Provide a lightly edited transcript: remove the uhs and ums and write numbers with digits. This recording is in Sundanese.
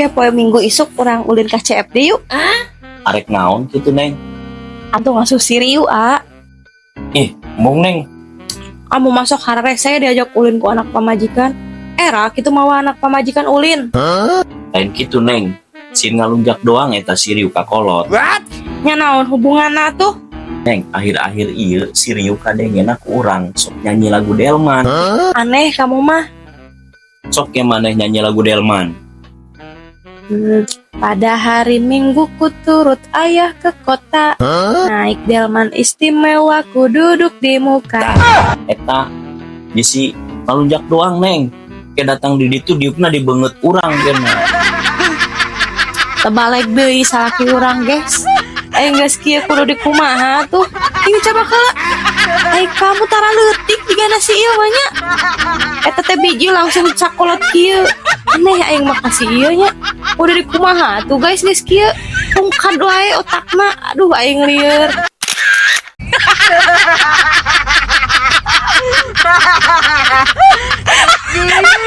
Oke, poe Minggu isuk urang ulin ka CFD yuk. Arek naon gitu, Neng? Atuh ngasuh si Riu, ah. Ih, embung, Neng. Kamu masuk harese diajak ulin ku anak pamajikan. Era kitu mawa anak pamajikan ulin. Lain gitu, Neng. Sieun ngalunjak doang eta si Riu ka kolot. Nya naon hubunganna tuh? Neng, akhir-akhir ieu si Riu kadengena ku urang sok nyanyi lagu Delman. Aneh kamu mah. Sok ya maneh nyanyi lagu Delman. Pada hari Minggu ku turut ayah ke kota. Naik delman istimewa, ku duduk di muka. Eta bisi ngalunjak doang, Neng. Kayak datang di ditu diukna dibeungeut urang kena. Terbalik deui salaki urang, guys. Eh, geus kieu kudu dikumaha tuh? Ieu coba kala. Eh, kamu tara leutik jiga si ieu mah nya. Eta teh biji langsung cakolot kieu. Aneh aing mah kasih ieu nya. Kudu dikumaha tuh, guys, geus kieu? Pungkad wae otakna. Aduh, aing lieur.